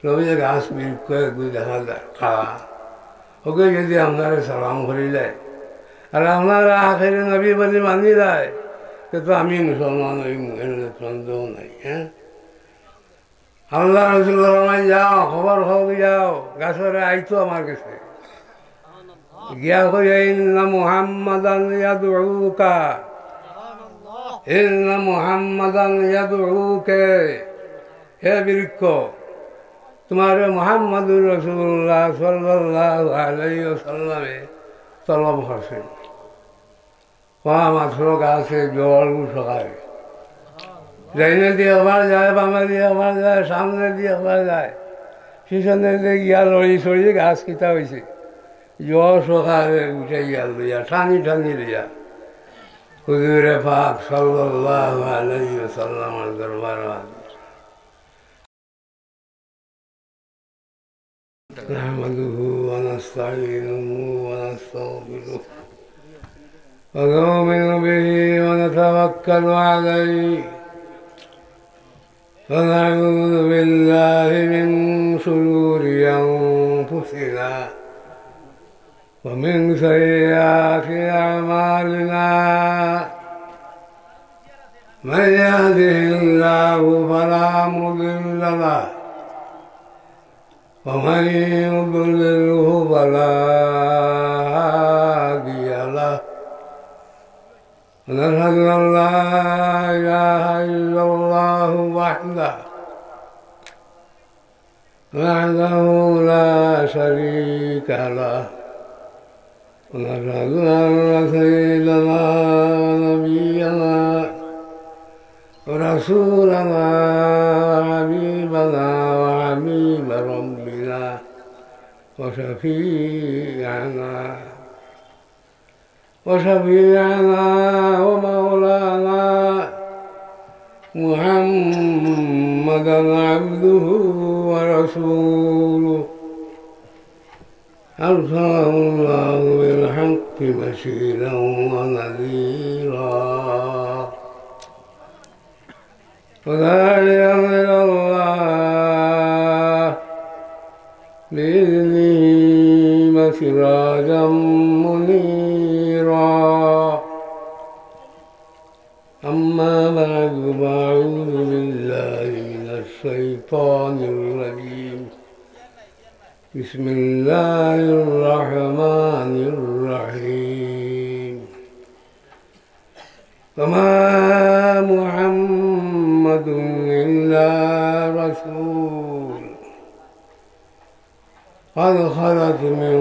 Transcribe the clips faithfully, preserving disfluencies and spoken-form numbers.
নবীয়ে গাছ বৃক্ষ এগু দেখা যায় খাড়া। ওকে যদি আপনারে সালাম করিলায়, আর আপনারা আখেরি নবী বলি মানিলায়, তে তো আমি মুসলমান অইমু, এর সন্দেহ নাই, হ্যাঁ? আল্লাহ রসুল ফরমাইন, "যাও, খবর কও, যাও, গাছরে আইতো আমার গেছে।" গিয়া কইয়া, "ইন্না মুহাম্মাদান ইয়াদউকা, ইন্না মুহাম্মাদান ইয়াদউকে।" হে বৃক্ষ, তুমারে মুহাম্মাদুর রাসূলুল্লাহ সাল্লাল্লাহু আলাইহি ওয়াসাল্লামে তলব করছইন। কওয়া মাত্র গাছে জল সকালে। ডাইনেদি একবার যায়, বামেদি একবার যায়, সামনেদি একবার যায়, পিছনেদি গিয়া লড়ি চড়ি গাছ কিতা অইছে, জল সকালে উঠাইয়া লইয়া, টানি টানি লইয়া হুজুরে পাক সাল্লাল্লাহু আলাইহি ওয়াসাল্লামর দরবারো হাজির। نحمده ونستعينه ونستغفره ونؤمن به ونتوكل عليه ونعوذ بالله من شرور أنفسنا ومن سيئات أعمالنا. من يهده الله فلا مضل له ومن يضلله فلا هادي له. ونشهد أن لا إله إلا الله وحده وحده لا شريك له. ونشهد أن سيدنا ونبينا ورسولنا وحبيبنا وحبيب ربنا وشفيعنا وشفيعنا ومولانا محمدا عبده ورسوله، أرسله الله بالحق بشيرا ونذيرا وداعيا إلى الله بإذنه وسراجا منيرا. أما بعد، فأعوذ بالله من الشيطان الرجيم. بسم الله الرحمن الرحيم. وما محمد إلا رسول قد خلت من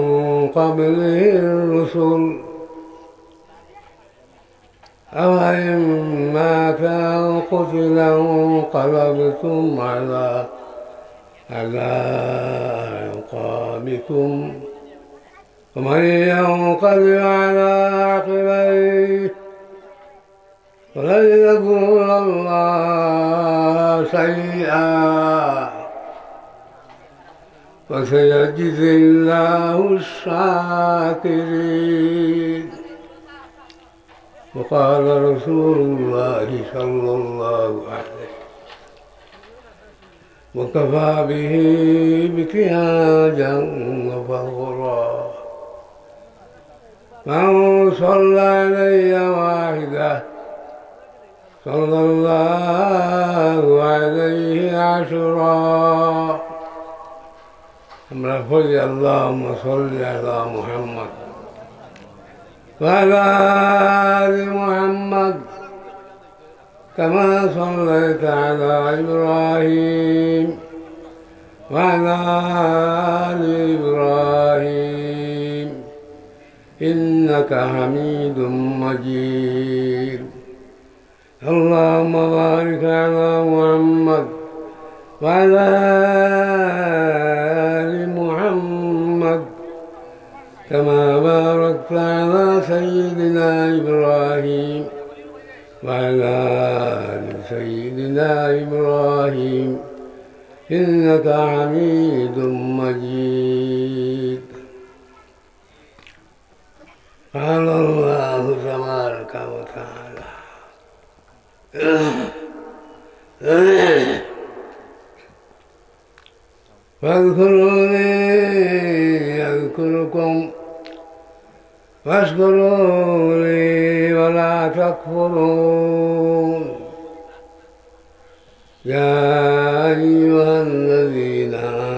قبله الرسل أفإن مات أو قتل انقلبتم على على أعقابكم ومن ينقلب على عقبيه فلن يضر الله شيئا وسيجزي الله الشاكرين. وقال رسول الله صلى الله عليه وكفى به ابتهاجا وفخرا. من صلى علي واحدة صلى الله عليه عشرا. আমরা পড়ি, اللهم صل على محمد وعلى آل محمد كما صليت على إبراهيم وعلى آل إبراهيم إنك حميد مجيد. اللهم بارك على محمد وعلى آل محمد كما باركت على سيدنا إبراهيم وعلى آل سيدنا إبراهيم إنك حميد مجيد. قال الله تبارك وتعالى، فاذكروني أذكركم واشكروا لي ولا تكفرون. يا أيها الذين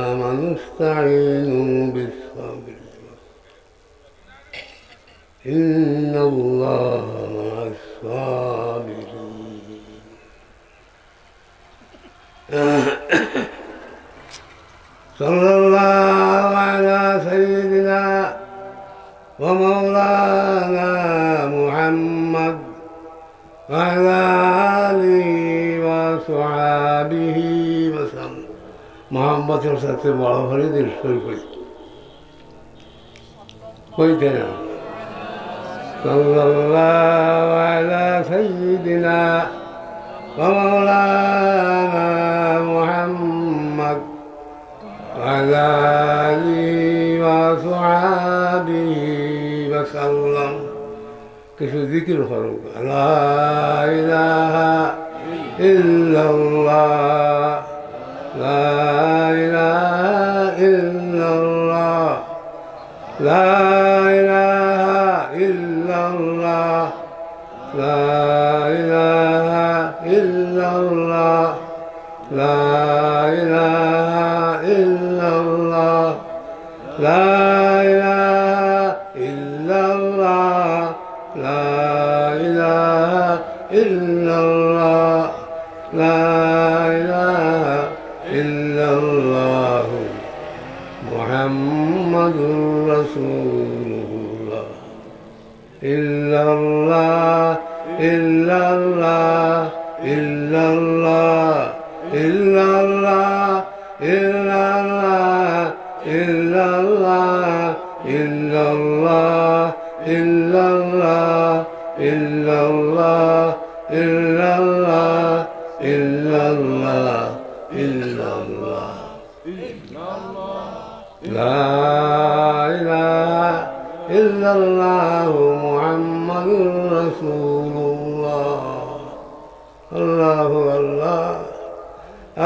آمنوا استعينوا بالصبر، إن الله مع الصابرين. صلى الله على سيدنا ومولانا محمد وعلى آله وصحابه وسلم. محمد صلى الله عليه وسلم. কইতে না। صلى الله على سيدنا ومولانا محمد وعلى آله وصحابه وسلم. কিছু জিকির করুক। لا إله إلا الله، لا إله إلا الله، لا إله إلا الله، لا إله إلا الله، لا إله إلا الله، لا إله إلا الله، لا إله إلا الله، لا إله إلا الله، محمد رسول الله. إلا الله، إلا الله، إلا الله، إلا الله، إلا الله، إلا الله، إلا الله، إلا الله، إلا الله، إلا الله، إلا الله، إلا الله، إلا الله. لا إله إلا الله محمد رسول الله. الله الله،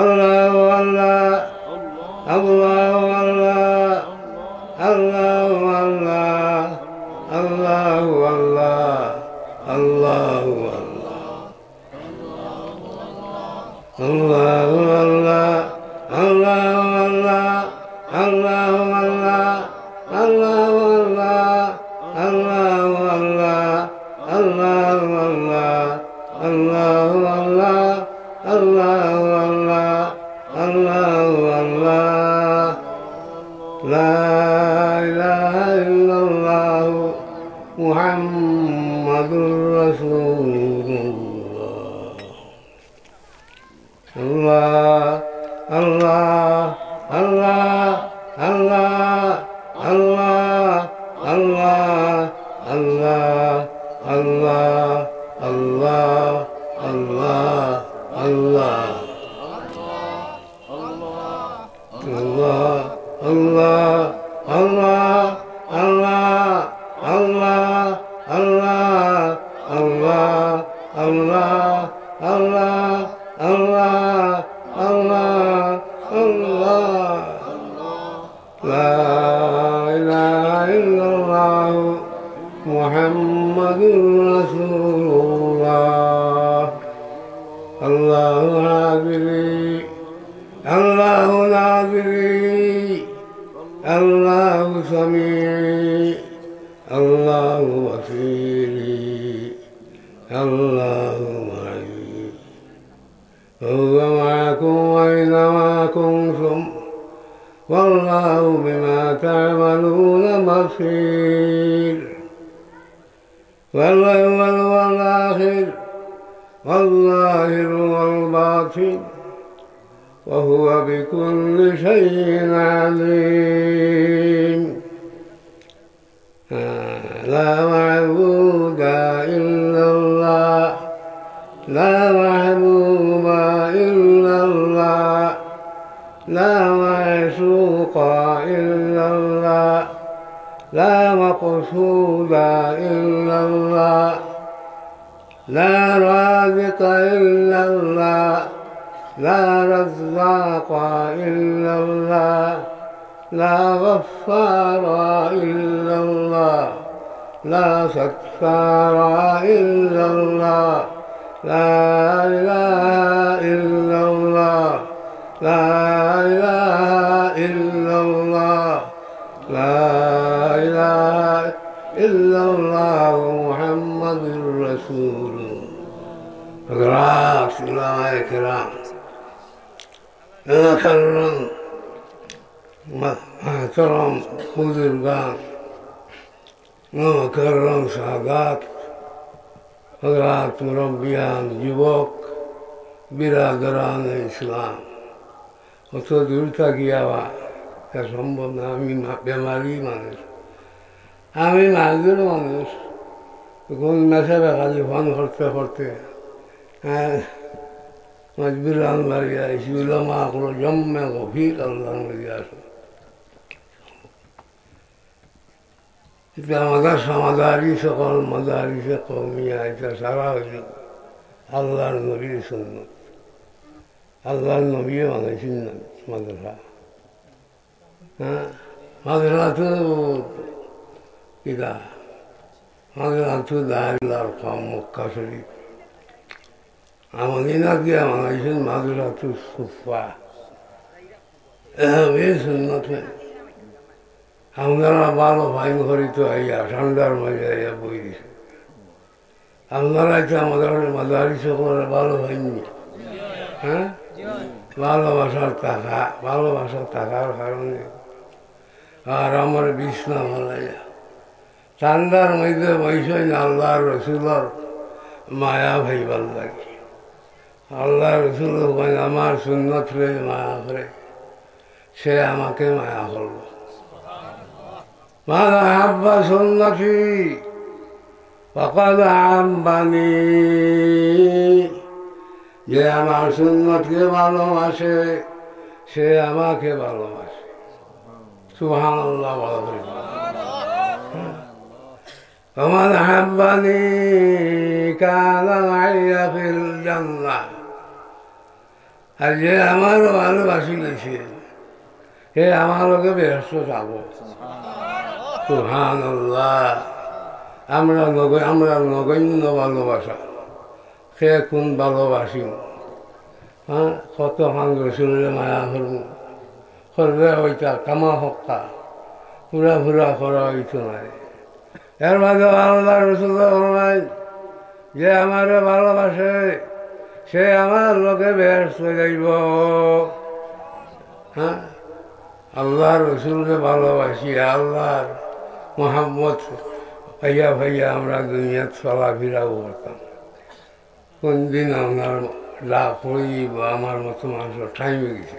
الله الله، الله الله، الله الله، الله الله، الله الله. الله الله، الله الله، الله الله، الله الله، الله الله، الله الله، الله الله، الله الله، الله الله. لا إله إلا الله محمد رسول الله. الله، الله، الله، الله، الله، الله، الله، الله، الله، الله. الله، الله، الله، الله، الله، الله، الله، الله، الله، الله، الله، الله. لا إله إلا الله محمد رسول الله. الله حاضري، الله ناظري، الله سميعي، الله بصيري، الله معي، وهو معكم أينما كنتم، والله بما تعملون بصير. هو الأول والآخر والظاهر والباطن، وهو بكل شيء عليم. لا معبود إلا الله، لا محبوب إلا الله، لا معشوق إلا الله، لا مقصود إلا الله، لا رازق إلا الله، لا رزاق إلا الله، لا غفار إلا الله، لا ستار إلا الله، لا إله إلا الله، لا إله إلا الله، لا إله إلا الله محمد رسول الله. حضرات علماء کرام، محترم بزرگان، محترم سادات، حضرات مربیان، যুবক, برادران اسلام. অত দূর থাকি আওয়া, ইটা সম্ভব না। আমি মা-, বেমারি মানুষ, আমি মাদুর মানুষ। কোন মেসাবে খালি ফোন করতে করতে, হ্যাঁ, মজবুরান বাড়ি আইছি। উলামা অকল জম্মে গফির আল্লাহর নবী আসো। ইটা মাদ্রাসা, মাদারিস অকল, মাদারিসে কওমিয়া, ইটা সারা অইল আল্লাহর নবীর সুন্নত। আল্লাহর নবীয়ে বানাইছইন না মাদ্রাসা। হ্যাঁ, মাদ্রাসা তো কিতা, মাদ্রাসা তো দারুল আরকাম মক্কা শরীফ। আর মদিনাত গিয়া বানাইছইন মাদ্রাসাতুস সুফা। এ, এই সুন্নত নাই। আপনারা ভালো ফাইন করি তো আইয়া, ঠান্ডার মাঝে আইয়া বই দিছে। আপনারা ইটা আমাদের মাদারিস অকলরে ভালো ফাইননি? হ্যাঁ? ভালোবাসার টাকা, ভালোবাসার টাকার কারণে। আর আমার বিছনা ফালাইয়া ঠান্ডার মধ্যে বইছইন আল্লাহর রসুলর মায়া পাইবার লাগি। আল্লাহর রসুল কইন, "আমার সুন্নতরে মায়া করে, সে আমাকে মায়া করল।" من أحب سنتي فقد أحبني। যে আমার সুন্নতকে ভালোবাসে, সে আমাকে ভালোবাসে। সুবহানাল্লাহ বলা প্রয়োজন। ومن أحبني كان معي في الجنة। আর যে আমারে ভালোবাসি লইছে, হে আমার লগে বেহেশতো যাইবো। সুবহানাল্লাহ। আমরা নগ-, আমরা নগণ্য ভালোবাসা। কে কোন ভালোবাসি? হ্যাঁ, কতখান রসুলরে মায়া করমু। করলে অইতা কামা হক্কা, পুরা পুরা করা অইতো নায়। এর মাঝে আল্লাহর রসুল ফরমাইন, "যে আমারে ভালোবাসে, সে আমার লগে বেহেশতো যাইবো।" হ্যাঁ, আল্লাহর রসুলরে ভালোবাসি, আল্লাহর মোহাব্বত পাইয়া পাইয়া আমরা দুনিয়াত চলাফিরাও করতাম। কোন দিন আপনার লাভ হইব, আমার মতো মানুষের টাইম হয়ে গেছে,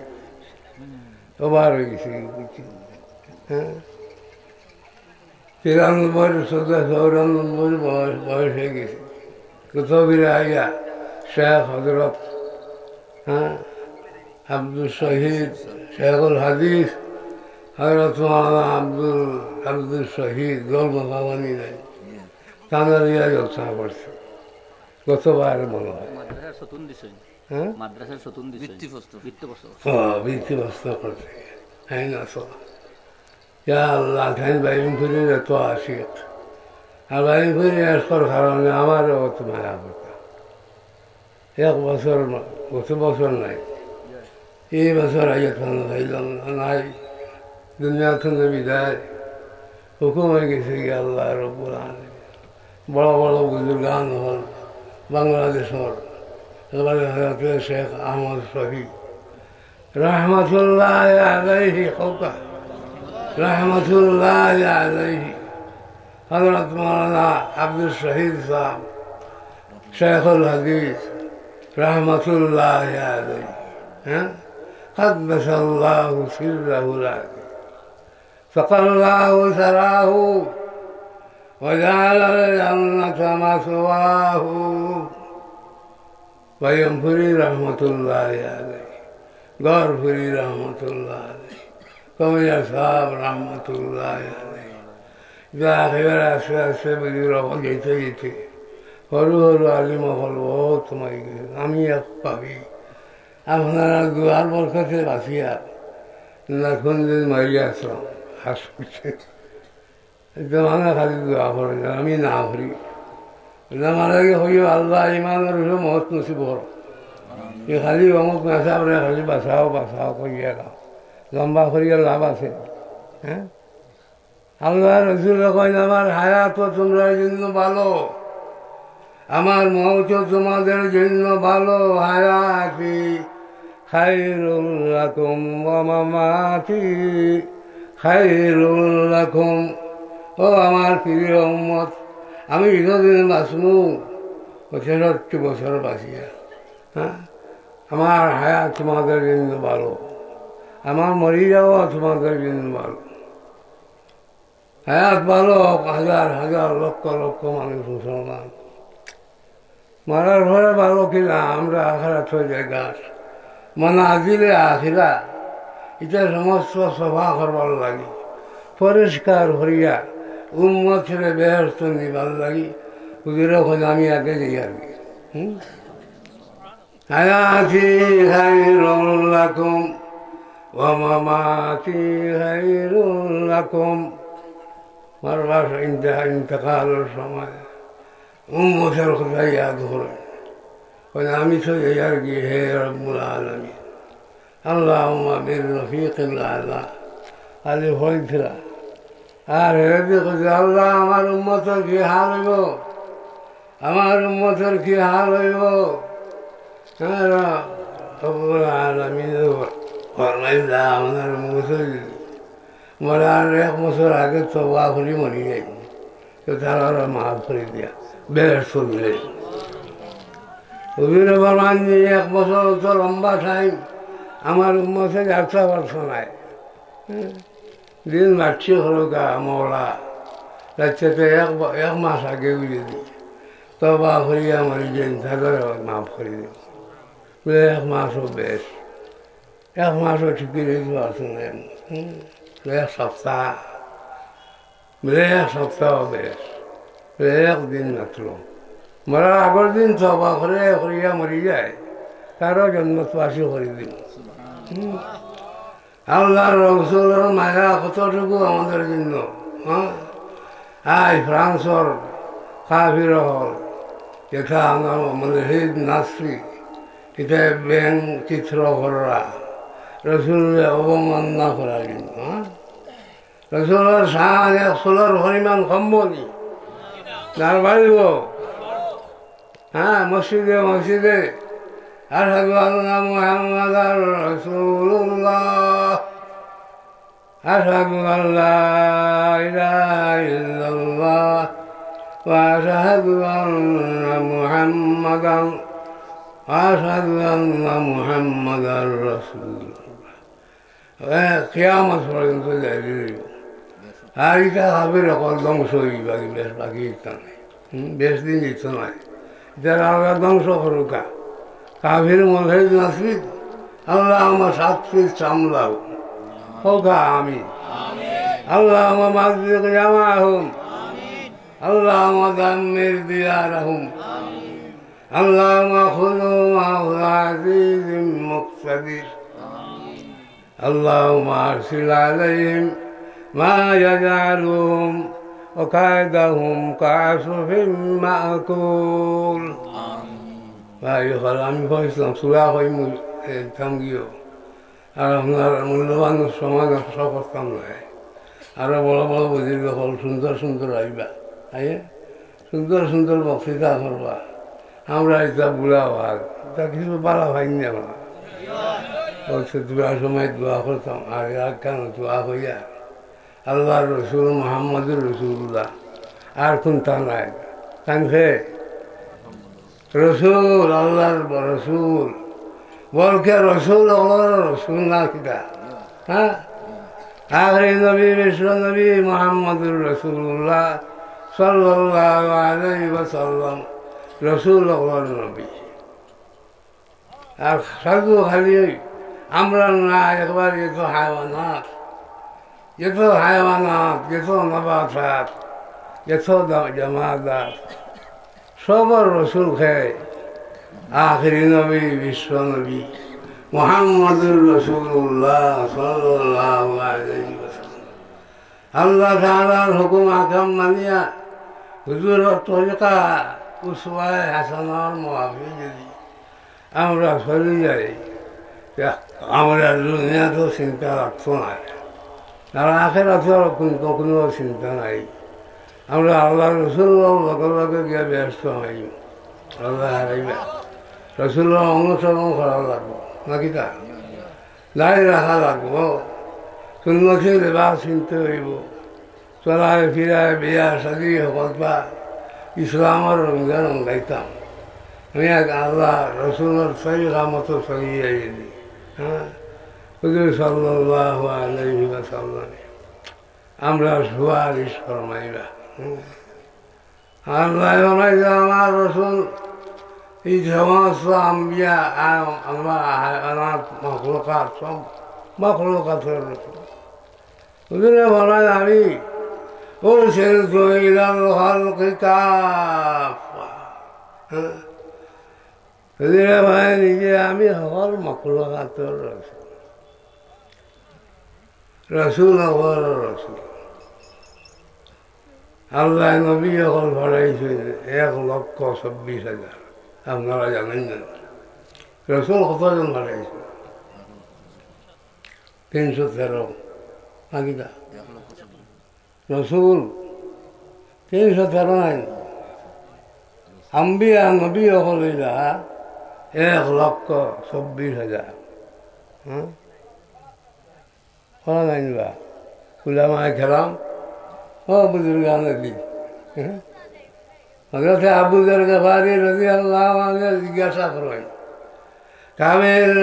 ওভার হয়ে গেছে, বুঝছেন? হ্যাঁ, তিরানব্বই, চোদ্দ, চৌরানব্বই বয়স, বয়স হয়ে গেছে। কুতুবপুরে আইয়া শেখ হজরত, হ্যাঁ, আব্দুল শহীদ, শেখুল হাদিস, হজরত মাওলানা আব্দুল, আব্দুল শহীদ, দল মাথাবানি নাই, তাদের ইয়া জলসা করছে। গতবার মনে হয়। মাদ্রাসার সতুন দিছইন। হ্যাঁ? মাদ্রাসার সতুন দিছইন। ভিত্তিপ্রস্তর। ভিত্তিপ্রস্তর। ও, ভিত্তিপ্রস্তর করছে। হ্যাঁ, না, তো। ইয়া আল্লাহ, তাইন বাইমপুরীর এত আশিক। আর বাইমপুরী আশকর কারণে আমারও অত মায়া করতা। এক বছর মা-, গত বছর নাই। এই বছর আইয়া থানা পাইলাম না, নাই। দুনিয়া থানা বিদায়। হুকুম হয়ে গেছে কি আল্লাহ রব্বুল আলামিন। বড় বড় বুজুর্গান হল বাংলাদেশর, এবারে হজরতে শেখ আহমদ শফি রহমতুল্লাহ আলাইহি খোকা, রহমতুল্লাহ আলাইহি, হজরত মৌলানা আব্দুল শহীদ সাহেব, শেখুল হাদিস রহমতুল্লাহ আলাইহি, হ্যাঁ, قدس الله سره العظيم، سقى الله ثراه وجعل الجنة مثواه। বাইমপুরী রহমতুল্লাহ আলাইহি, গড়পুরী রহমতুল্লাহ আলাইহি, কমিয়া সাহেব রহমতুল্লাহ আলাইহি। যা একেবারে আস্তে আস্তে বুজুর্গ অকল যেতে যেতে হুরু হুরু আলিম অকল বহুত কমাই গেছে। আমি এক পাপী, আপনারা দোয়ার বরকতে বাঁচিয়া না কোন দিন মারিয়া আসলাম। আর জমানা খালি দোয়া করেন, আমি না করি। নামার আগে কইও, "আল্লাহ, ইমানর উপরে মউত নসিব করো।" এ খালি অমুক মেসাবরে খালি বাঁচাও, বাঁচাও কইয়া লাও। লম্বা করিয়া লাভ আছে? হ্যাঁ? আল্লাহ রসুল কইন, "আমার হায়াতও তোমরার জন্য ভালো, আমার মউতও তোমাদের জন্য ভালো।" হায়াতি খায়রুল লাকুম ওয়া মামাতি খায়রুল লাকুম। ও আমার প্রিয় উম্মত, আমি যতদিন বাঁচমু, ও তেষট্টি বছর বাঁচিয়া, হ্যাঁ, আমার হায়াত তোমাদের জন্য ভালো, আমার মরি যাওয়া তোমাদের জন্য ভালো। হায়াত ভালো হোক, হাজার হাজার লক্ষ লক্ষ মানুষ মুসলমান। মরার পরে ভালো কিনা, আমরা আখেরাত অইলে গাছ। মানাজিলে আখিরা, ইটা সমস্ত সাফা করবার লাগি, পরিষ্কার করিয়া উম্মতরে বেহেশত নিবার লাগি হুজুরে কইন, "আমি আগে যাই আর কি।" হুম? হায়াতি খায়রুল লাকুম ওয়া মামাতি খায়রুল লাকুম। মরবার ইন্তেহা-, ইন্তেকালর সময় উম্মতর কথা ইয়াদ করে, কইন, "আমি তো এই আর কি, হে রব্বুল আলামিন, আল্লাহুম্মা বির রফিকিল আলা।" খালি হইছিলা। আর হে দেখো যে, "আল্লাহ, আমার উম্মতর কি হাল হইব?" আমার উম্মতর কি হাল হইব? হ্যাঁ, রব্বুল আলামিন ফরমাইলা, আমার উম্মতর মরার এক বছর আগে তওবা করি মরি যাইব, তো তারা মাফ করি দিয়া বেহেশত চলে যাইব। হুজুরে ফরমান যে এক বছর তো লম্বা টাইম, আমার উম্মতে যাত্রা পারছে নাই। হ্যাঁ? দিন মারছি হলো গা মৌলা, যাচ্ছে তো এক ব-, এক মাস আগে উড়ে দিই, তওবা করিয়া মরি যাই, তাদের মাফ করি দিই। বলে, "এক মাসও বেশ, এক মাসও ঠিকই রইতে পারছে না।" হুম? বলে, "এক সপ্তাহ।" বলে, "এক সপ্তাহ বেশ।" বলে, "একদিন মাত্র।" মরার আগর দিন তওবা করে করিয়া মরি যায়, তারও জন্নতবাসী করি দিন। হুম? আল্লাহর রসুলর মায়া কতটুকু আমাদের জন্য, হ্যাঁ? আই ফ্রান্সর কাফির হল, যেটা আমার মুলহিদ নাস্তিক, এটা ব্যঙ্গ চিত্র করা, রসুলরে অবমাননা করার জন্য, হ্যাঁ? রসুলর শান এক চুলর পরিমাণ কমবো নি, না বাড়িব? হ্যাঁ, মসজিদে মসজিদে, "আশহাদু আন্না মুহাম্মাদার রাসূলুল্লাহ, আশহাদু আল্লা ইলাহা ইল্লাল্লাহ, ওয়া আশহাদু আন্না মুহাম্মাদান, আশহাদু আন্না মুহাম্মাদার রাসূলুল্লাহ।" এ, কিয়ামত পর্যন্ত জারি রইব। আর ইটা কাফির অকল ধ্বংস অইবা, বেশ বাকি ইতা নাই। হুম, বেশ দিন দিত নাই। ইতারে আল্লায় ধ্বংস করুকা। কাফির মুলহিদ নাস্তিক, আল্লাহুম্মা শাত্তিত শামলাহুম। কউকা আমিন। আল্লাহুম্মা মাজ্জিক জামআহুম। আল্লাহুম্মা দাম্মির দিয়ারাহুম। আল্লাহুম্মা খুযুহুম আখযা আজিজিম মুকতাদির। اللهم أرسل عليهم ما يجعلهم وكيدهم كعصف مأكول. ভাই অকল, আমি কইছিলাম, সুরা কইমু, এ, থামগিও। আর আপনার মূল্যবান সময় নষ্ট করতাম না। আরো বড় বড় বুজুর্গ অকল সুন্দর সুন্দর আইবা। আইয়ে? সুন্দর সুন্দর বক্তৃতা করবা। আমরা ইতা বুড়া অওয়ার, ইতা কিছু বালা পাইন না আমরা। অউ তো দোয়ার সময় দোয়া করতাম, আর একখান দোয়া কইয়া, আল্লাহর রসুল মুহাম্মদুর রাসূলুল্লাহ, আর কুনতা নাই। কানছে রসুল, আল্লাহর রসুল, বলকে রসুল অকলর রসুল না কিতা? হ্যাঁ? আখেরি নবী, বিশ্ব নবী মুহাম্মদুর রাসূলুল্লাহ সাল্লাল্লাহু আলাইহি ওয়াসাল্লাম রসুল অকলর নবী। আর শুধু খালি আমরা না, একবার এত হায়ওয়ানাত, এত হায়ওয়ানাত, এত নবাতাত, এত জা-, জামাদাত, সবর রসুল কে, আখেরি নবী, বিশ্ব নবী, মুহাম্মাদুর রাসূলুল্লাহ সাল্লাল্লাহু আলাইহি ওয়াসাল্লাম। আল্লাহ তাআলার হুকুম আহকাম মানিয়া হুজুরর তরিকা উসওয়ায়ে হাসানার মুআফিক যদি আমরা চলি যাই, তে আমরা দুনিয়াত চিন্তা লাগতো নায়, আর আখেরাতর কুন, কুনু চিন্তা নাই। আমরা আল্লাহ রসুলর লগে লগে গিয়া বেহেস্ত অইমু। আল্লাহ হারাইবা। রসুলর অনুসরণ করা লাগবো, নাকি তা? দাড়ি রাখা লাগবো, সুন্নতি লেবাস পিনতে অইবো, চলায় ফিরায়, বিয়া শাদী হকলতা ইসলামর রঙে রঙাইতাম। আমি এক আল্লাহ রসুলর তরিকা মতো চলি আইছি। হ্যাঁ, হুজুর সাল্লাল্লাহু আলাইহি ওয়াসাল্লাম আমরা সুপারিশ ফরমাইবা। হুম। আল্লাহ ফরমাইবা, আমার রসুল, এই সমস্ত আম্বিয়া আর আমরা হায়ানাত, মখলুকাত, সব মখলুকাতর রসুল। হুজুরে ফরমাইন, আমি أرسلت إلى الخلق كافة। হ্যাঁ? হুজুরে ফরমাইন যে আমি হকল মখলুকাতর রসুল। রসুল হকলর রসুল। আল্লাহ নবী হকল পাঠাইছইন এক লক্ষ চব্বিশ হাজার। আপনারা জানইন না? রসুল কতজন পাঠাইছইন? তিনশো তেরো। বাকিটা? রসুল তিনশো তেরো নাইন। আম্বিয়া নবী হকল অইলা এক লক্ষ চব্বিশ হাজার। হ্যাঁ? করা নাই বা? উলামায়ে কেরাম, ও বুজুর্গানে দিন, হ্যাঁ? হযরতে আবু যর গিফারি রাদিয়াল্লাহু আনহু জিজ্ঞাসা করইন, "কামিল,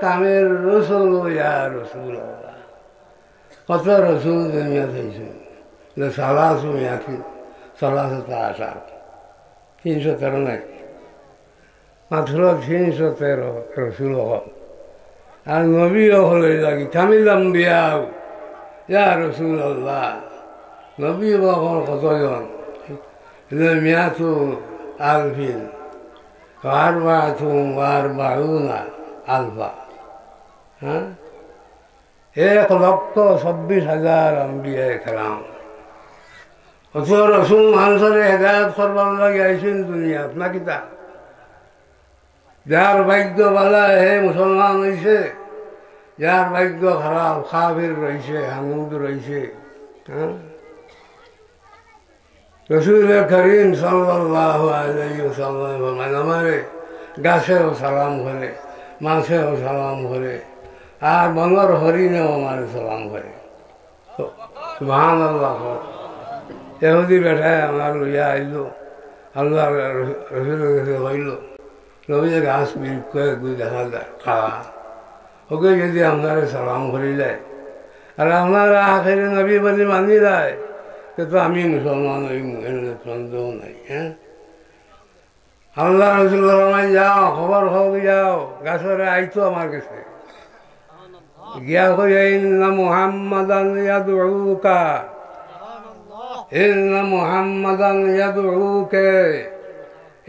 কামির রুসুল ইয়া রাসূলুল্লাহ।" কত রসুল দুনিয়াত আইছইন? বলে, "সালাসু মিয়াতিন, সালাসাতা আশার।" তিনশো তেরো নাই। মাত্র তিনশো তেরো রসুল হকল। আর নবী হকল অইলা কি? কামিল আম্বিয়াউ, ইয়া রাসূলুল্লাহ। নবী হকল কতজন? বলে, "মিয়াতু আলফিন, ওয়া আরবাতুন ওয়া আরবাউনা আলফা।" হ্যাঁ? এক লক্ষ চব্বিশ হাজার আম্বিয়ায়ে কেরাম। অথচ রসুল মানষরে হেদায়েত করবার লাগি আইছইন দুনিয়াত, না কিতা? যার ভাগ্য ভালা, হে মুসলমান অইছে, যার ভাগ্য খারাপ, কাফির রইছে, হানুদ রইছে। হ্যাঁ? রসুল করিম সাল্লাল্লাহু আলাইহি ওয়াসাল্লাম ফরমাইন, "আমারে গাছেও সালাম করে, মাছেও সালাম করে, আর বনর হরিণেও আমারে সালাম করে।" সুবহানাল্লাহ। ইহুদি বেটায় আমার লইয়া আইলো, আল্লাহর রসুলর গেছে কইলো, নবীয়ে গাছ বিরিক্ষ এগু দেখা যায়, খাড়া। ওকে যদি আপনারে সালাম করিলায়, আর আপনারে আখেরি নবী বলি মানিলায়, তে তো আমি মুসলমান অইমু, এর সন্দেহ নাই, হ্যাঁ? আল্লাহ রসুল ফরমাইন, "যাও, খবর কও, যাও, গাছরে আইতো আমার গেছে।" গিয়া কইয়া, "ইন্না মুহাম্মাদান ইয়াদউকা, ইন্না মুহাম্মাদান ইয়াদউকে।"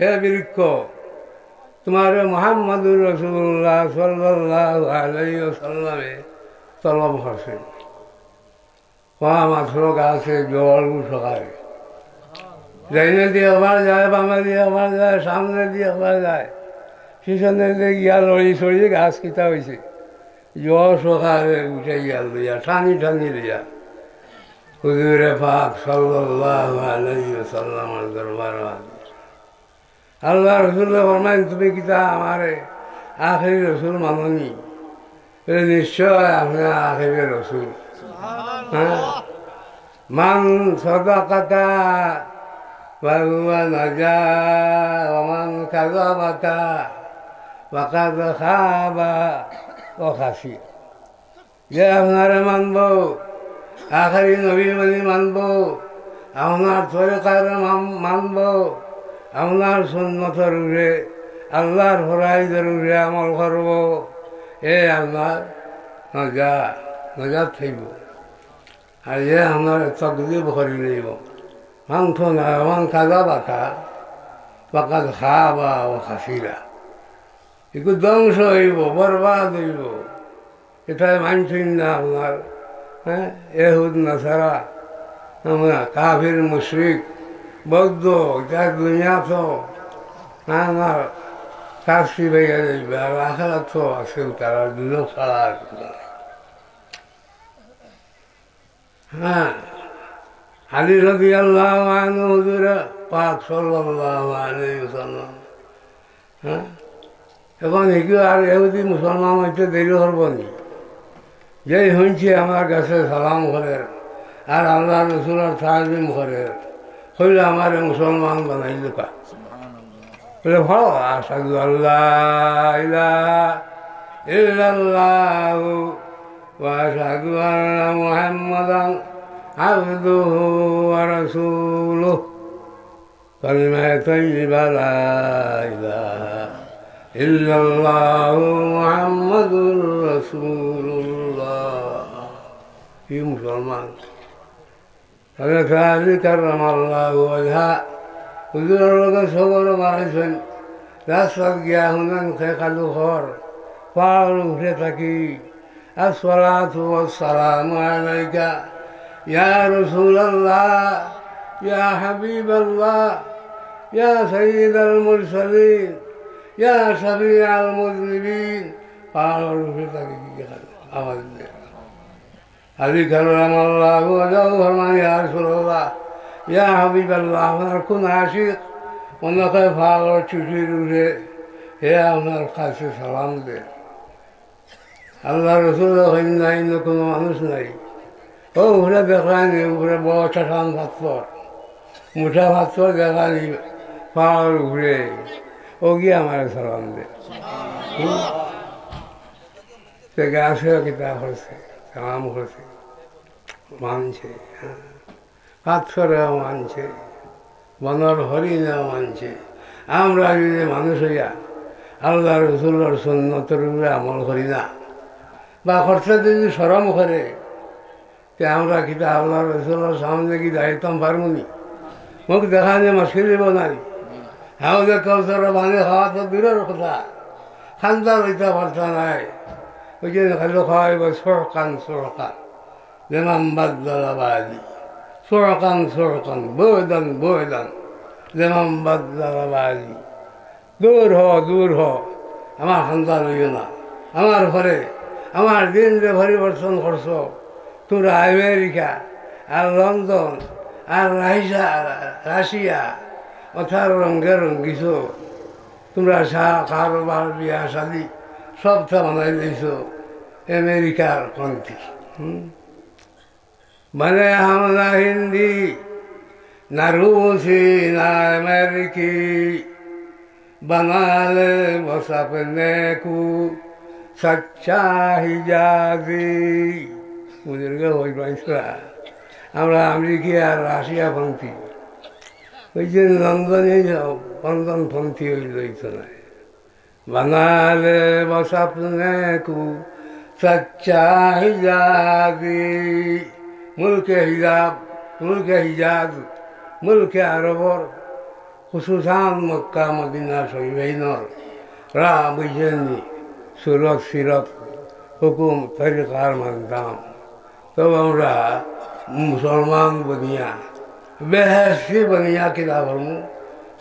হে বিরিক্ষ, তুমারে মুহাম্মাদুর রাসূলুল্লাহ সাল্লাল্লাহু আলাইহি ওয়াসাল্লামে তলব করছইন। ওয়া মাত্র গাছে জল সকালে। ডাইনেদি একবার যায়, বামেদি একবার যায়, সামনেদি একবার যায়, পিছনেদি গিয়া লড়ি চড়ি গাছ কিতা অইছে। জল সকালে উঠে গিয়া লইয়া, টানি টানি লইয়া হুজুরে পাক সাল্লাল্লাহু আলাইহি ওয়াসাল্লামর দরবারো হাজির। আল্লাহ রসুলে ফরমাইন, "তুমি কিতা আমারে আখেরি রসুল মাননি?" বলে, "নিশ্চয় আপনি আখেরি রসুল।" হ্যাঁ? "মান সাদাকাকা ফাহুয়া নাজা, ওয়া মান কাযাবাকা ফাকাদ খাবা ওয়া খাসির।" যে আপনারে মানবো, আখেরি নবী বলি মানবো, আপনার তরিকারে মান-, মানবো, আপনার সুন্নতর উপরে, আল্লাহর ফরাইজর উপরে আমল করবো, এ আপনার নাজা-, নাজাত পাইবো। আর যে আপনারে তকজিব করি লইবো, মানতো না, ওয়া মান কাযাবাকা ফাকাদ খাবা ওয়া খাসিরা। ইগু ধ্বংস অইবো, বরবাদ অইবো। ইতায় মানছইন না আপনার, হ্যাঁ, এহুদ নাসারা, আমরা কাফির মুশরিক, বৌদ্ধ, ইতার দুনিয়া তো, হ্যাঁ, আমার শাস্তি পাইয়া যাইবে, আর আখেরাত তো আছে, তারা দুজখ ছাড়া আর কিছু নাই। হ্যাঁ, আলী রাদিয়াল্লাহু আনহু হুজুরে পাক সাল্লাল্লাহু আলাইহি ওয়াসাল্লাম। হ্যাঁ, এখন হিগু আর এহুদি মুসলমান অইতে দেরি করবো নি? যেই হুনছে আমার গেছে সালাম করের, আর আল্লাহ রসুলর তাজিম করের, কইলে আমারে মুসলমান বানাইল কা। বলে, "হো, আশহাদু আল্লা ইলাহা ইল্লাল্লাহু ওয়া আশহাদু আন্না মুহাম্মাদান আবদুহু ওয়া রাসূলুহু।" কালিমা তাইয়্যিবা, লা ইলাহা ইল্লাল্লাহু মুহাম্মাদুর রাসূলুল্লাহ। কি মুসলমান? হযরত আলী কাররামাল্লাহু ওয়াজহা হুজুরর লগে সফর বানাইছইন। রাস্তাত গিয়া হুনইন কে কালু কর, পাহাড়র উপরে থাকি, "আসসালাতু ওয়াসসালামু আলাইকা ইয়া রাসূলাল্লাহ, ইয়া হাবিবাল্লাহ, ইয়া সাইয়্যিদাল মুরসালিন, ইয়া শাফিআল মুজনিবিন।" পাহাড়র উপরে থাকি কি আওয়াজ দেয়। আলী কাররামাল্লাহু ওয়াজহাহু ফরমান, "ইয়া রাসূলাল্লাহ, ইয়া হাবিবাল্লাহ, আপনার কোন আশিক মনে হয় পাহাড়র চূড়ার উপরে, হে আপনার কাছে সালাম দে।" আল্লাহ রসুল কইন, "না, ইনো কোনো মানুষ নাই।" ও উপরে দেখরা নি, উপরে বড় চাটান পাথর, মোটা পাথর দেখরা নি, পাহাড়র উপরে, ও গিয়া আমারে সালাম দে। হুম? তে গাছেও কিতা করছে, কাম করছে, মানছে, হ্যাঁ। পাথরেও মানছে, বনর হরিণেও মানছে। আমরা যদি মানুষ অইয়া আল্লাহ রসুলর সুন্নতর উপরে আমল করি না, বা করতে যদি শরম করে, তে আমরা কিতা আল্লাহ রসুলর সামনে কি দাঁড়াইতাম পারমু নি? মুখ দেখানি মুশকিল অইবো না নি? হাউজে কাউসারর পানি খাওয়া তো দূরর কথা, খান্দা লইতা পারতা নায়। ওই যে খালি খাওয়াইবো সুহকান সুহকান, লিমান বাদদালা বাদি, সুহকান সুহকান, বুয়দান বুয়দান, লিমান বাদদালা বাদি। দূর হ, দূর হ, আমার খান্দা লইও না। আমার পরে, আমার দিনরে পরিবর্তন করছো। তোমরা আমেরিকা আর লন্ডন আর রাশিয়া, রাশিয়া, অতার রঙে রঙ্গিছো। তোমরা সা-, কারবার, বিয়া শাদি সবটা বানাই দিছো আমেরিকার পন্থী। হুম? بنے ہم نہ ہندی، نہ روسی، نہ امریکی، بنا لے بس اپنے کو سچا حجازی۔ বুজুর্গে কইবা ইসরা, আমরা আমেরিকি আর রাশিয়া পন্থী, ওই যে লন্ডনী, লন্ডন পন্থী অইল, অইতো নায়। بنا لے بس اپنے کو سچا حجازی۔ ملک حجاب، ملک حجاز، ملک আরবর, খুসুসান মক্কা মদিনা শরীফাইনর রাহ বুঝেননি, সুরত সিরত, হুকুম তরিকার মানতাম। তবে আমরা মুসলমান বনিয়া, বেহেশতি বনিয়া কিতা করমু,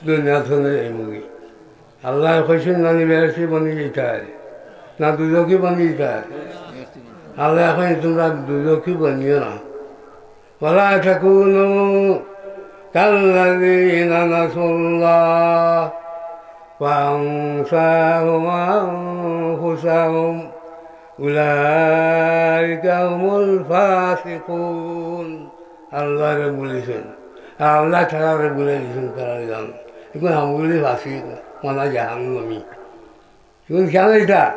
দুনিয়া থনে যাইমুগি। আল্লায় কইছইন না নি বেহেশতি বনি যাইতায়, না দুজখি বনি যাইতায়? আল্লায় কইন, "তোমরা দুজখি বনিও না।" ولا تكونوا كالذين نسوا الله فأنساهم أنفسهم أولئك هم الفاسقون। আল্লারে ভুলিছইন, আর আল্লায় তারারে ভুলাই দিছইন, তারা জান। এখন আমগুলি ফাসিক, মানে জাহান্নামী। এখন কেন এটা?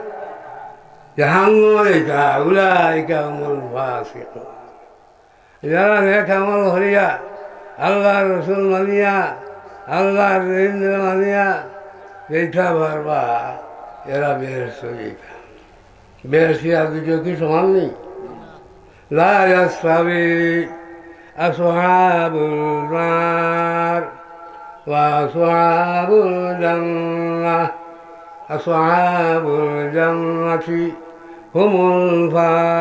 জাহান্নাম এটা, أولئك هم الفاسقون। যারা নেক আমল করিয়া, আল্লার রসুল মানিয়া, আল্লার দিন মানিয়া, যেটা পারবা, এরা বেহেশত যাইতা। বেহেশতি আর দুজখি সমান নি। لا يستوي أصحاب النار وأصحاب الجنة। أصحاب الجنة هم الفائزون.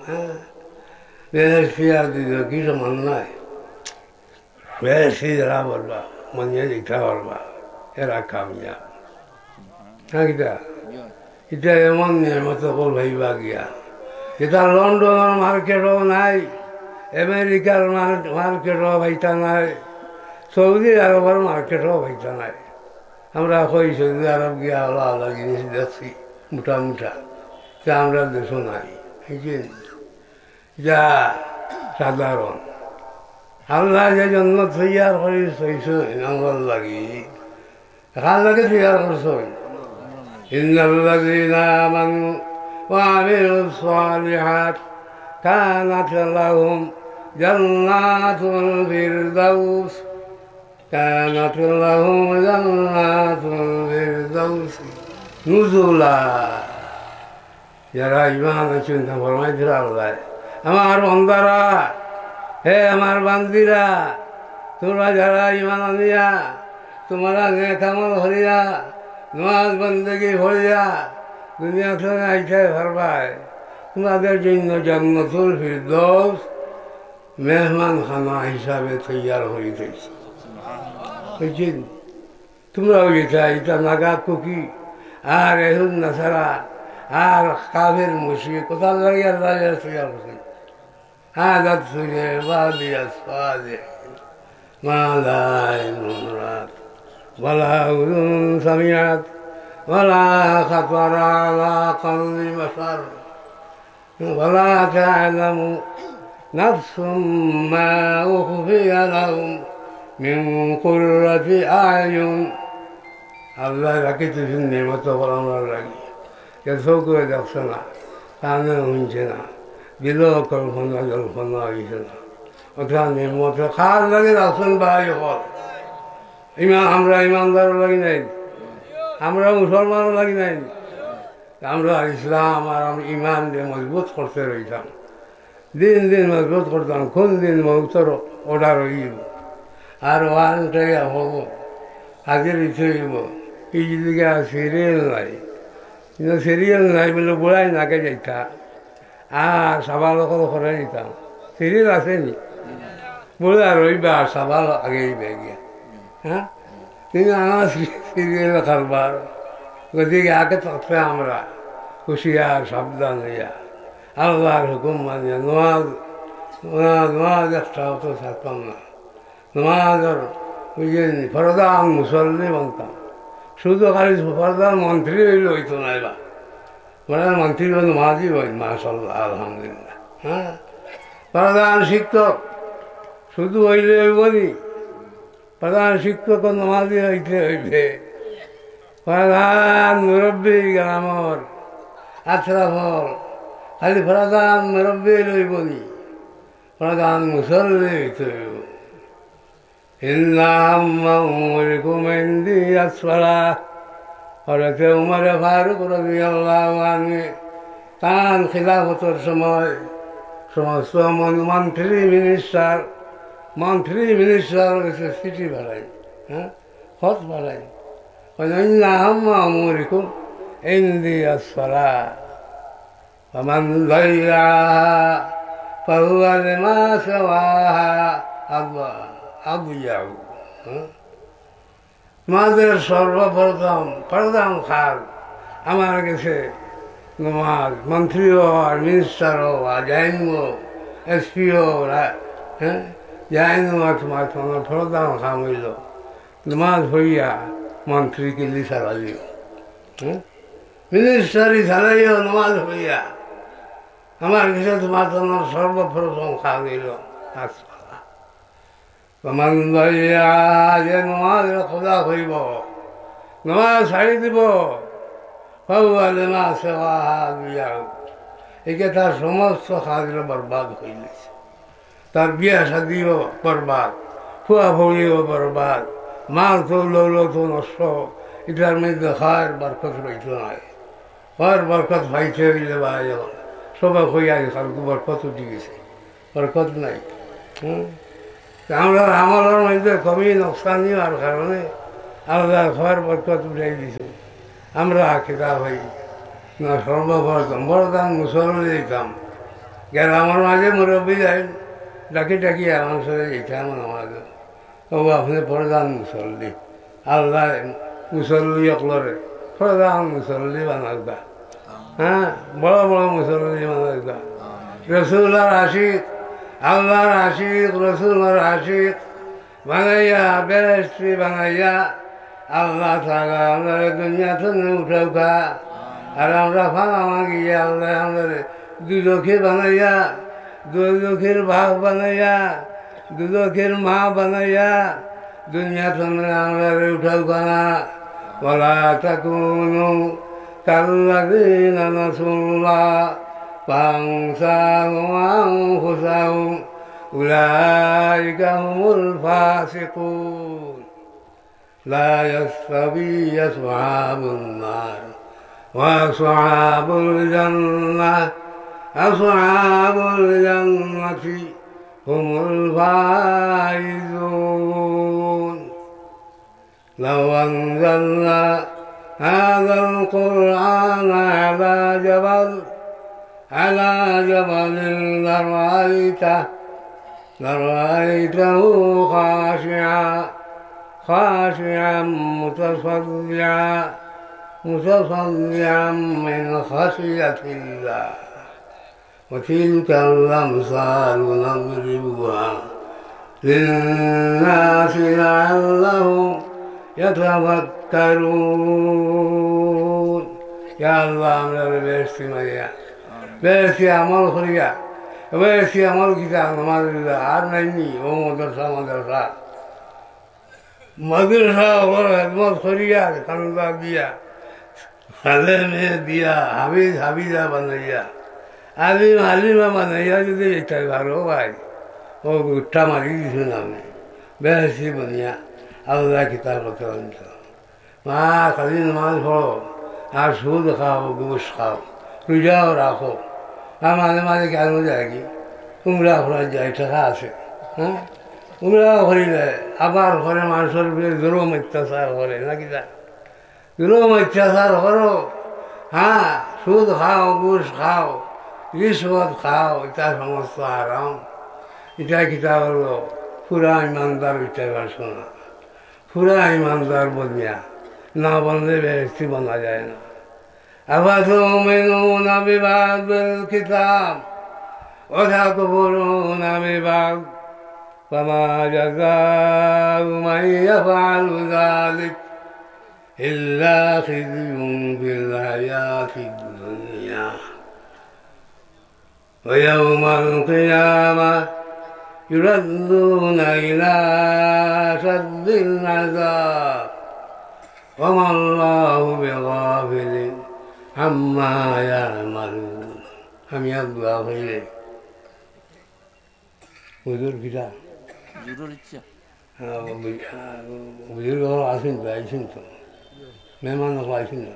হ্যাঁ? বেহেশতি আর দুজখি সমান নায়। বেহেশতি যারা পাইবা, মানিয়া যাইতা পারবা, এরা কামিয়াব। না কিতা? ইটা এমন নিয়ামত অকল পাইবা গিয়া, যেটা লন্ডনর মার্কেটও নাই, আমেরিকার মার-, মার্কেটও পাইতা নায়, সৌদি আরবর মার্কেটও পাইতা নায়। আমরা কই সৌদি আরব গিয়া আলা আলা জিনিস দেখছি, মোটা মোটা, তা আমরা দেশও নাই, বুঝছেন? যা সাধারণ। আল্লায় যে জন্নত তৈয়ার করি থইছইন আমরার লাগি, কার লাগি তৈয়ার করছইন? إن الذين آمنوا وعملوا الصالحات كانت لهم جنات الفردوس، كانت لهم جنات الفردوس نزلا। যারা ঈমান আনছইন, তা ফরমাইতরা আল্লায়, আমার বন্দারা, হে আমার বান্দিরা, তোমরা যারা ঈমান আনিয়া, তোমরা নেক আমল করিয়া, নামাজ বন্দেগী পড়িয়া দুনিয়াত আইতায় পারবায়, তোমাদের জন্য জান্নাতুল ফিরদৌস মেহমানখানা হিসাবে তৈয়ার করি থইছি। বুঝছইন? তোমরা অইতায় ইতা নাগা কুকি, আর এহুদ নাসারা, আর কাফের মুশরিক, কোথার লাগি আল্লায় তৈয়ার করছইন? أعددت لعبادي الصالحين ما لا عين رأت ولا أذن سمعت ولا خطر على قلب بشر ولا تعلم نفس ما أخفي لهم من قرة أعين. আল্লায় রাখি থইছইন নিয়ামত অকল আমরার লাগি। কেউ চউখে দেখছে না, কানে হুনছে না, দিলো কল্পনা জল্পনা অইছে না। অতএব নিয়ামত কার লাগি রাখছইন ভাই অকল? ঈমান, আমরা ঈমানদারর লাগি নায়, আমরা মুসলমানর লাগি নায়। আমরা ইসলাম আর আমরা ঈমানরে মজবুত করতে রইতাম, দিন দিন মজবুত করতাম। কোন দিন মউতর অর্ডার অইবো, আর ওয়ারেন্ট অইয়া অইবো, হাজির অইতে অইবো, এই দিকে আর সিরিয়াল নাই। কিন্তু সিরিয়াল নাই বলে বুড়াই নাকে যাইতা, আর সাবাল অকল করে দিতাম। সিরিয়াল আছে নি? বুড়া রইবা আর সাবাল আগে অইবা গিয়া। হ্যাঁ? কিন্তু আমার সিরিয়াল কারবার। গতিকে আগে থাকতে আমরা হুঁশিয়ার, সাবধান অইয়া, আল্লাহর হুকুম মানিয়া, নমাজ, নমাজ, নমাজ একটা অত ছাড়তাম না। নমাজর, বুঝলেন, প্রধান মুসল্লি বনতাম। শুধু খালি প্রধান মন্ত্রী অইলে অইতো নায় বা। প্রধান মন্ত্রী অইলে নমাজি অইন, মাশাআল্লাহ, আলহামদুলিল্লাহ। হ্যাঁ? প্রধান শিক্ষক শুধু অইলে অইবো নি? প্রধান শিক্ষক নমাজি অইতে অইবে। প্রধান মুরব্বি গ্রামর, আশরাফর, খালি প্রধান মুরব্বি অইলে অইবো নি? প্রধান মুসল্লি অইতে অইবো। إن أهم أموركم عندي الصلاة। হযরতে উমরে ফারুক রাদিয়াল্লাহু আনহু তান খিলাফতর সময় সমস্ত মন-, মন্ত্রী মিনিস্টার, মন্ত্রী মিনিস্টার গেছে চিঠি পাঠাইন, হ্যাঁ, খত পাঠাইন। কইন, إن أهم أموركم عندي الصلاة، فمن ضيعها فهو لما سواها أض-، أضيع। হ্যাঁ? তোমাদের সর্বপ্রথম প্রধান কাজ আমার গেছে নমাজ। মন্ত্রী অও আর মিনিস্টার অও আর জেইন অও, এসপি অও, রা-, হ্যাঁ, জেইন অও, তোমার, তোমার প্রধান কাম অইলো নমাজ পড়িয়া মন্ত্রী কিল্লি চালাইও, হ্যাঁ, মিনিস্টারি চালাইও নমাজ পড়িয়া। আমার গেছে তোমার জন্য সর্বপ্রথম কাজ অইলো নমাজ পড়া। فمن ضيعها, যে নমাজরে কাজা করিবো, নমাজ ছাড়ি দিবো, فهو لما سواها أضيع। একে তার সমস্ত কাজরে বরবাদ করি দিছে। তার বিয়া শাদিও বরবাদ, ফুয়া ফুড়িও বরবাদ, মাল তো দৌলত নষ্ট, ইটার মধ্যে খায়ের বরকত রইতো নায়। খায়ের বরকত পাইতে অইলে ভাই, সবে কই আজকাল বরকত উঠি গেছে, বরকত নাই। হুম? তে আমরার আমলর মধ্যে কমি নকশানি অওয়ার কারণে আল্লায় খর বরকত উঠাই দিছে। আমরা কিতা অই না, সর্বপ্রথম প্রধান মুসল্লি অইতাম। গ্রামর মাঝে মুরব্বি যাইন, ডাকি ডাকি মানুষরে যাইতাম নামাজো। ও আপনে প্রধান মুসল্লি, আল্লায় মুসল্লি অকলরে প্রধান মুসল্লি বানাউক্কা। হ্যাঁ, বড় বড় মুসল্লি বানাউক্কা। রসুলর আশিক, আল্লাহর আশিক, রসুলর আশিক বানাইয়া, বেহেশতি বানাইয়া, আল্লাহ তাআলা আমরারে দুনিয়া থনে উঠাউক্কা। আর আমরা ফানা মাগি আল্লায় আমরারে দুজখি বানাইয়া, দুজখির বাপ বানাইয়া, দুজখির মা বানাইয়া দুনিয়া থনে আমরারে উঠাউক্কা না। ولا تكونوا كالذين نسوا الله فأنساهم أنفسهم أولئك هم الفاسقون. لا يستوي أصحاب النار وأصحاب الجنة. أصحاب الجنة هم الفائزون. لو أنزلنا هذا القرآن على جبل، على جبل لرأيته، لرأيته خاشعا، خاشعا متصدعا، متصدعا من خشية الله. وتلك الأمثال نضربها للناس لعلهم يتفكرون. ইয়া আল্লাহ, আমরারে বেহেশতি বানাইয়া, বেহেশতি আমল করিয়া, বেহেশতি আমল কিতা? নামাজ রোজা আর নাই নি? ও মাদ্রাসা, মাদ্রাসা। মাদ্রাসা অকলর খেদমত করিয়া, চান্দা দিয়া, ছেলে মেয়ে দিয়া, হাফিজ হাফিজা বানাইয়া, আলিম আলিমা বানাইয়া যদি ইতারে পারো ভাই, ও গুট্টা মারি দিছইন আপনে। বেহেশতি বনিয়া আল্লায় কিতার কথা আনতো। মা, খালি নামাজ পড়ো, আর সুদ খাও, ঘুষ খাও, রোজাও রাখো, আর মাঝে মাঝে কেন যায় কি, উমরা করা যায়, টাকা আছে, হ্যাঁ? উমরা করিলে আবার করে মানুষর উপরে জুলুম অত্যাচার করে, নাকি তা? জুলুম অত্যাচার করো, হ্যাঁ, সুদ খাও, ঘুষ খাও, রিশওয়াত খাও, ইতা সমস্ত হারাম। ইতা কিতা অইলো? পুরা ইমানদার অইতে পারছো না। পুরা ইমানদার বনিয়া না বনলে বেহেশতি বনা যায় না। أفتؤمنون ببعض الكتاب وتكفرون ببعض فما جزاء من يفعل ذلك إلا خزي في الحياة الدنيا ويوم القيامة يردون إلى أشد العذاب وما الله بغافل عما يعملون. আমি আর দোয়া করি নাই। হুজুর কিতা? হুজুরর ইচ্ছা। হ্যাঁ, ও বু-, আহ, বুজুর্গ অকল আছইন তো, আইছইন তো। মেহমান অকল আইছইন না।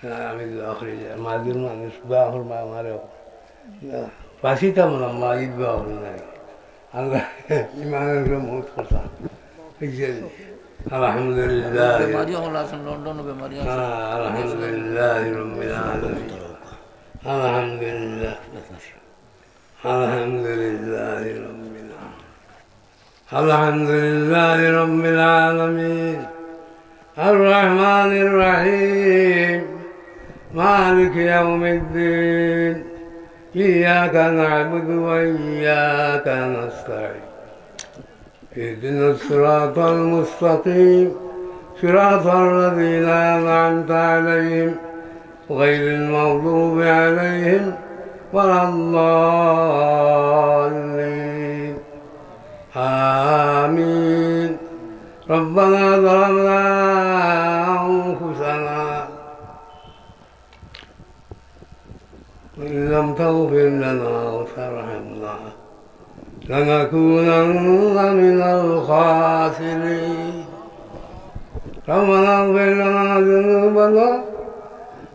হ্যাঁ, আমি দোয়া করি যে, মাঝে মানুষ দোয়া করবা আমারেও। বাঁচিতাম না, মা, ই দোয়া করি নাই। আল্লাহ ইমানর উপরে মউত কথা। বুঝছেন? আলহামদুলিল্লাহ। বেমারি অকল আছইন, লন্ডনো বেমারি আছইন। হ্যাঁ, আলহামদুলিল্লাহ রাব্বিল আলামিন। আলহামদুলিল্লাহ। الحمد لله رب العالمين. الحمد لله رب العالمين. الرحمن الرحيم. مالك يوم الدين. إياك نعبد وإياك نستعين. اهدنا الصراط المستقيم، صراط الذين أنعمت عليهم، غير المغضوب عليهم ولا الضالين. آمين. ربنا ظلمنا أنفسنا وإن لم تغفر لنا وترحمنا لنكونن من الخاسرين. ربنا اغفر لنا ذنوبنا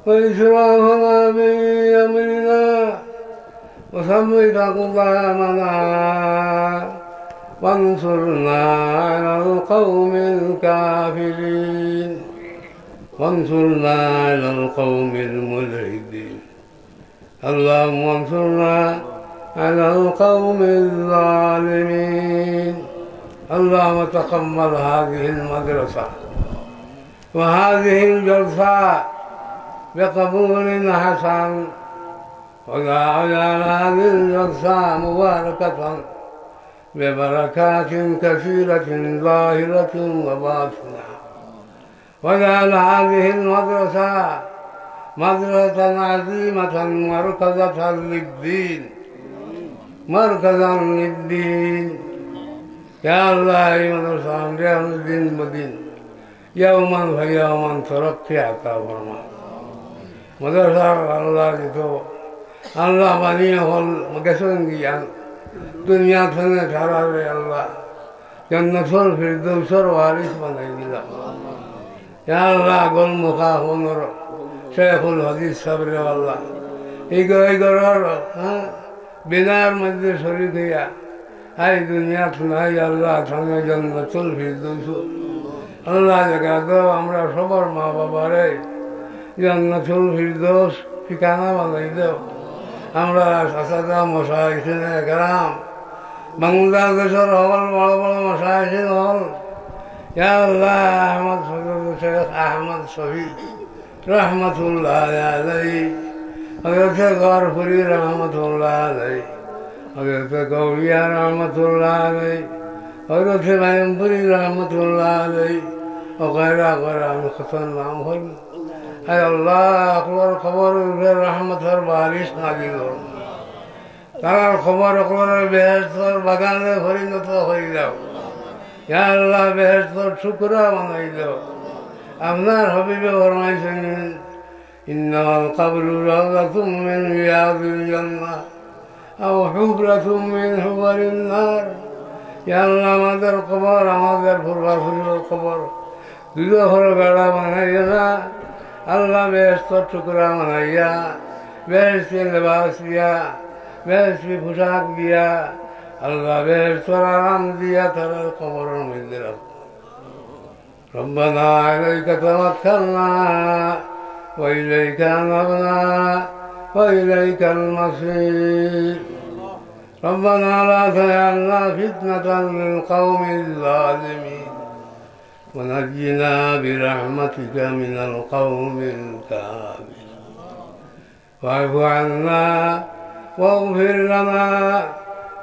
وإسرافنا في أمرنا وثبت أقدامنا وانصرنا على القوم الكافرين. وانصرنا على القوم الملحدين. اللهم انصرنا على القوم الظالمين. اللهم تقبل هذه المدرسة وهذه الجلسة بقبول حسن، واجعل هذه الجلسة مباركة ببركات كثيرة ظاهرة وباطنة. واجعل هذه المدرسة مدرسة عظيمة مركزة للدين، مركزا للدين. يا الله، এই মাদ্রাসা আমরা দিন বদিন, ইয়াওমান ফাইয়াওমান তরক্কি আতা ফরমা। মাদ্রাসার আল্লাহ দিত, আল্লাহ বানিয়ে হল গেছেন গিয়া দুনিয়া থানে ধারারে আল্লাহ জান্নাতুল ফিরদৌসর ওয়ারিস বানাই দিলাম। ইয়া আল্লাহ, গোলমুখা হনর শেখুল হাদিস সাবরে আল্লাহ, এই ঘ-, এই ঘরর, হ্যাঁ, বিনার মধ্যে শরীক হইয়া, এই দুনিয়াত নাই আল্লাহ, থানে জান্নাতুল ফিরদৌস। আল্লাহ জাগা দাও আমরা সবার মা বাবারে জান্নাতুল ফিরদৌস ঠিকানা বানাই দাও। আমরা চাচারা মশাইখিনে কেরাম, বাংলাদেশর হল বড় বড় মশাইখিন হল, ইয়া আল্লাহ, আহমদ ফজল শেখ আহমদ শফি রহমতুল্লাহ আলাই, হযরতে গহরপুরি রহমতুল্লাহ আলাই, হযরতে গৌরিয়া রহমতুল্লাহ আলাই, হযরতে মায়ামপুরি রহমতুল্লাহ আলাই, ও গায়রা গায়রা আমি কত নাম হইল। আয় আল্লাহ, অকলর কবরর উপরে রহমতর বারিশ নাজিল করো। তারার কবর অকলরে বেহেশতর বাগানে পরিণত করি দাও। ইয়া আল্লাহ, বেহেশতর টুকরা বানাই দাও। আপনার হাবিবে ফরমাইছেন, "إنما القبر روضة من رياض الجنة أو حفرة من حفر النار।" ইয়া আল্লাহ, আমাদের কবর, আমাদের পূর্বপুরুষের কবর দুজখর গাড়া বানাইয়া না, আল্লাহ বেহেশতর টুকরা বানাইয়া, বেহেশতি লেবাস দিয়া, বেহেশতি পোশাক দিয়া, আল্লাহ বেহেশতর আরাম দিয়া তারার কবরর মধ্যে রাখো। ربنا عليك توكلنا وإليك أنبنا وإليك المصير. ربنا لا تجعلنا فتنة للقوم الظالمين ونجنا برحمتك من القوم الكافرين. واعف عنا واغفر لنا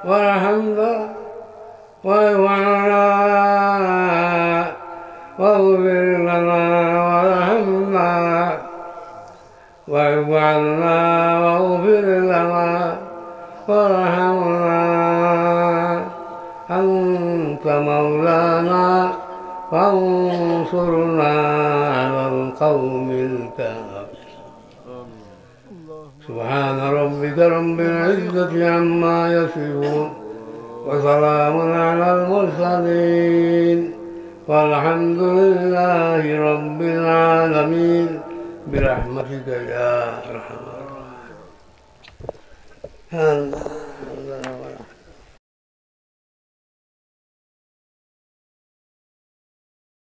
وارحمنا. واعف عنا واغفر لنا وارحمنا. واعف عنا واغفر لنا وارحمنا. أنت مولانا فانصرنا على القوم الكافرين. سبحان ربك رب العزة عما يصفون، وسلام على المرسلين، والحمد لله رب العالمين، برحمتك يا أرحم الراحمين.